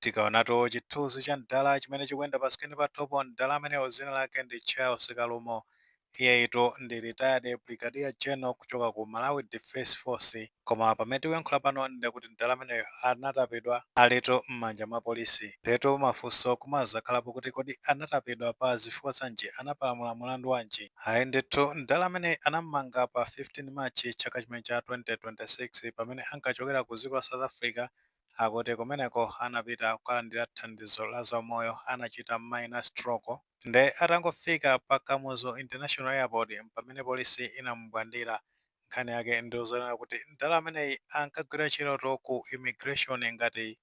Tikaonatu chithunzi cha mdala chimene chikuyenda pa screen pathupo, mdala ameneyo dzina lake ndi Charles Kalumo. Iyeyitu ndi retired brigadier general kuchoka ku Malawi Defence Force. Koma pamene tikuyankhula pano, ndikuti mdala ameneyo anatapidwa alitu m'manja mwa polisi. Letu mafunso kumazakhalapo kuti, kodi anatapidwa pa zifukwa zanji? Anapalamula mulandu wanji? Ayi ndithu, mdala amene anamanga pa 15 March chaka chimene cha 2026, pamene ankachokera ku dziko la South Africa. Akuti kumeneko anapita kukalandira thandizo la zaumoyo, anachita minor stroke. Nde atangofika pa Kamuzu International Airport, pamene polisi inamubwandira. Nkhani yake ndizonena kuti mdala ameneyi ankagwira ntchito ku immigration ngati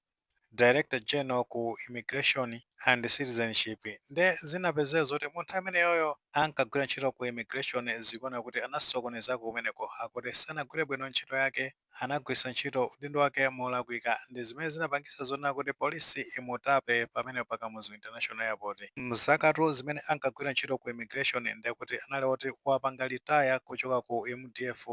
director general ku Immigration and Citizenship. Nde zinapezeka zoti munthu ameneyoyo ankagwira ntchito ku immigration, zikuona kuti anasokonezako kumeneko. Akuti sanagwire bwino ntchito yake, anagwiritsa ntchito udindo wake molakwika, ndi zimene zinapangisa zonena kuti polisi imutape pamene pa Kamuzu International Airport. Mzakatu zimene ankagwira ntchito ku immigration, ndekuti anali oti wapanga retire kuchoka ku MDF,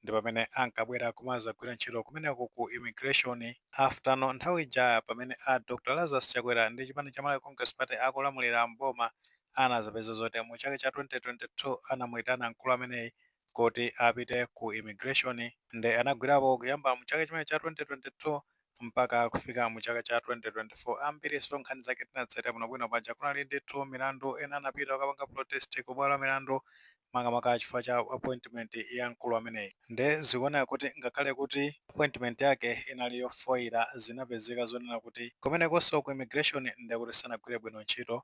ndi pamene ankabwera kumazagwira ntchito kumeneko ku immigration. After no nthawi ija pamene a Dr Lazarus Chakwera ndi chipani cha Malawi Congress Party akulamulira mboma, anazapeza zoti mu chaka cha 2022 anamuyitana mkulu ameneyi kuti apite ku immigration. Ndi anagwirapo kuyamba mu chaka chimene cha 2022 mpaka kufika mu chaka cha 2024. Ambiriso nkhani zake tinatsatira bwinobwino. Paja kunali ndithu milandu, ena anapita kukapanga protest kubwalo la milandu, makamaka chifukwa cha appointment ya mkulu ameneyi. Nde zikuoneka kuti ngakhale kuti appointment yake inali yofoira, zinapezeka zonena kuti kumenekonso ku immigration ndekuti sanagwire bwino ntchito.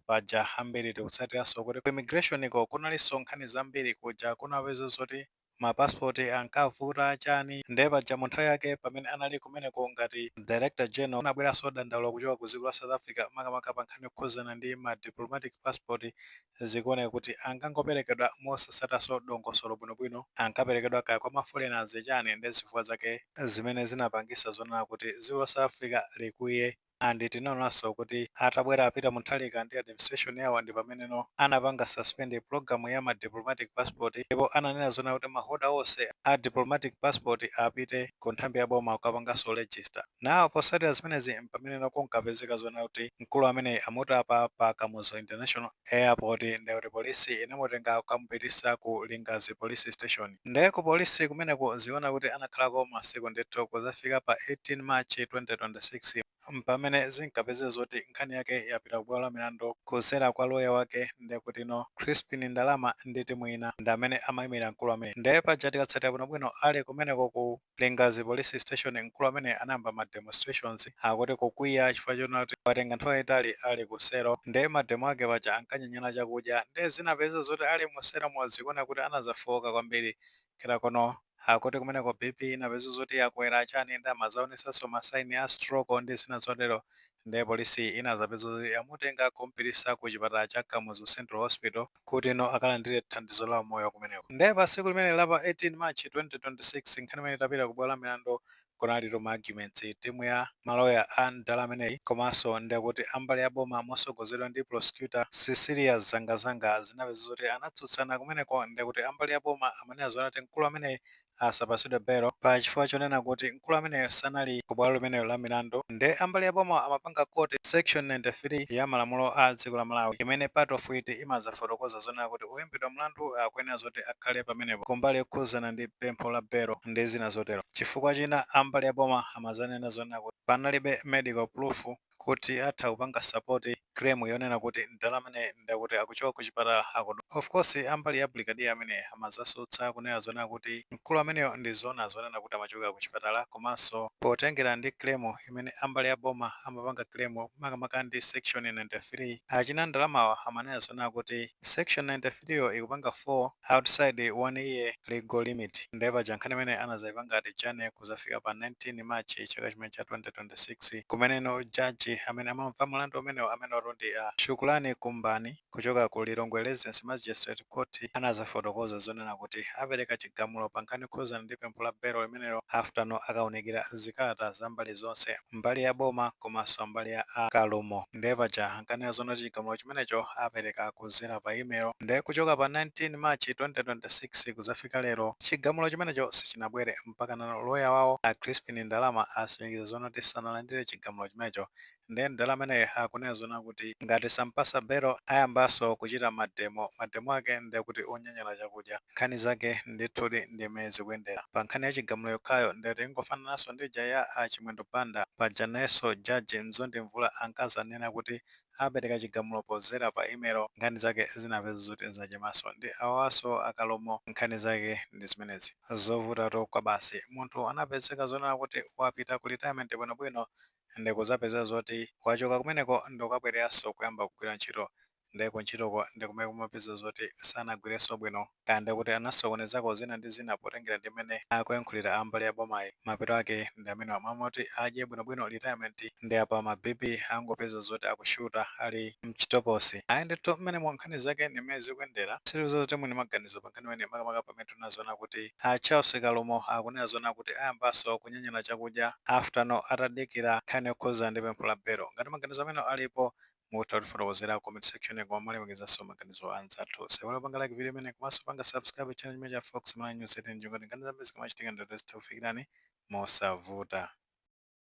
Paja ambiri tikutsatiranso kuti ku immigration iko kunalinso nkhani zambiri kuja, kunapeza zoti mapasipoti ankavuta chani. Nde paja mu nthawi yake pamene anali kumeneko ngati director general, anabweranso dandaulo kuchoka ku dziko la South Africa, makamaka pa nkhani yokhuzana ndi ma diplomatic passport. Zikuoneka kuti ankangoperekedwa mosasatanso dongosolo bwinobwino, ankaperekedwa kaya kwa ma foreigners chani. Ndi zifukwa zake zimene zinapangisa zonena kuti dziko la South Africa likwiye. And tinaonanso kuti atabwera a Peter Mutharika ndi administration yawo, ndi pameneno anapanga suspend program ya ma diplomatic passport, ndipo ananena zonena kuti ma holder onse a diplomatic passport apite ku nthambi ya boma kukapanganso register. Nawo posatira zimenezi, pameneno kunkapezeka zonena kuti mkulu amene amutapa pa Kamuzu International Airport, ndekuti polisi inamutenga kukamupitisa ku Lingazi Police Station. Nde ku polisi kumeneko ziona kuti anakhalako masiku ndithu, kuzafika pa 18 March 2026, mpamene zinkapezeka zoti nkhani yake yapita kubwalo la milandu kuzera kwa loya wake, ndekuti no Crispin Ndalama ndi timu ina, ndi amene amayimira mkulu amene. Nde paja tikatsatira bwinobwino, ali kumeneko ku Lingazi Police Station, mkulu amene anayamba ma demonstrations, akuti kukwiya chifukwa chonena kuti watenga nthawi yayitali ali ku selo. Nde ma demo ake paja ankanyanyala chakudya. Nde zinapeza zoti ali mu selo mozikuona kuti anazafowoka kwambiri. Kerakono akuti kumeneko BP inapeza zoti yakwera chani, ndi amazaonesanso ma sign a stroke ndi zina zotero. Nde polisi inazapeza zoti yamutenga kumpitisa ku chipatala cha Kamuzu Central Hospital kuti no akalandire thandizo la moyo kumeneko. Nde pa tsiku limene la pa 18 March 2026, nkhani imene itapita ku bwalo la milandu, kunali ma arguments, timu ya maloya a mdala ameneyi komanso ndekuti ambali ya boma mosogozedwa ndi prosecutor Cecilia Zangazanga, zinapeza zoti anatsutsana kumeneko. Ndekuti ambali ya boma amanena zonati mkulu ameneyi asapasidwe belo pa chifukwa chonena kuti mkulu ameneyo sanali ku bwalo limenelo la milandu. Nde ambali ya boma amapanga quote section 93 ya malamulo a dziko la Malawi, imene part of it imazafotokoza zonena kuti oyimbidwa mlandu akuyenera zoti akhale pamenepo kumbali yokhuzana ndi pempho la belo ndi zina zotero. Chifukwa china ambali ya boma amazanena zonena kuti panalibe medical proof kuti atha kupanga support claim yonena kuti mdala amene ndakuti akuchoka ku chipatala akudu. Of course, ambali ya brigadier amene amazasutsa kunena zonena kuti mkulu ameneyo ndi zona zonena kuti amachoka ku chipatala, komanso potengera ndi claim imene ambali ya boma amapanga claim makamaka ndi section 93, achina ndalamawa amanena zonena kuti section 93 yo ikupanga 4 outside one year legal limit. Ndiye paja nkhani imene anazayipanga adjourn kuzafika pa 19 March chaka chimene cha 2026, kumeneno jaji amene amamva mlandu umenewo, amene ndi a Shukulani Kumbani kuchoka ku Lilongwe Residence Magistrate Court, anazafotokoza zonena kuti apereka chigamulo pa nkhani yokhuzana ndi pempho la belo limenelo after no akaunikira zikalata za mbali zonse, mbali ya boma komanso mbali ya a Kalumo. Ndiye paja ankanena zonena kuti chigamulo chimenecho apereka kuzera pa email. Ndiye kuchoka pa 19 March 2026 kuzafika lero, chigamulo chimenecho sichinabwere. Mpaka nano loya wawo a Crispin Ndalama asimikiza zonena kuti sanalandire chigamulo chimenecho. Ndiye mdala ameneyo akunena zona kuti ngati sampasa belo ayambanso kuchita mademo. Mademo ake ndiye kuti onyanyala chakudya. Nkhani zake ndithudi ndi mmene zikuyendera. Pa nkhani ya chigamulo yokhayo, ndiyoti ingofanananso ndi ija ya a Chimwendo Banda. Paja nayenso Jaji Mzondi Mvula ankazanena kuti apereka chigamulo pozera pa email. Nkhani zake zinapeza zoti zachemaso. Ndi awaso akalomo, nkhani zake ndi zimenezi. Zovutatu kwa basi. Munthu anapezeka zonena kuti wapita ku retirement bwinobwino, ndikuzapeza zoti wachoka kumeneko ndikukabwereranso kuyamba kugwira ntchito. Ndi kuntchitoko ndikumene kumapeza zoti sanagwirenso bwino, kandi kuti anasokonezako zina ndi zina, potengera ndi mmene akuyankhulira ambali ya bomayi. Mapeto ake ndi amene amamoti adye bwinobwino retirement, ndi apa ma BP angopeza zoti akushuta ali mchitokosi. Ayi ndithu, mmene mu nkhani zake ndi mmene zikuyendera. Silizo zoti muli maganizo pa nkhani imene, makamaka pamene tinazona kuti a Charles Kalumo akunena zona kuti ayambanso kunyanyala chakudya after no atadikira nkhani yokhuza ndi pempho la belo. Ngati maganizo amene alipo, mutha kutifotokozera comment section. Koma malemekezanso maganizo anzathu, sewala panga like video imene, komanso panga subscribe channel chimene cha Fox Malawi News 18, ngati nkhani zambiri zikamachitika, ndithu zitha kufikirani mosavuta.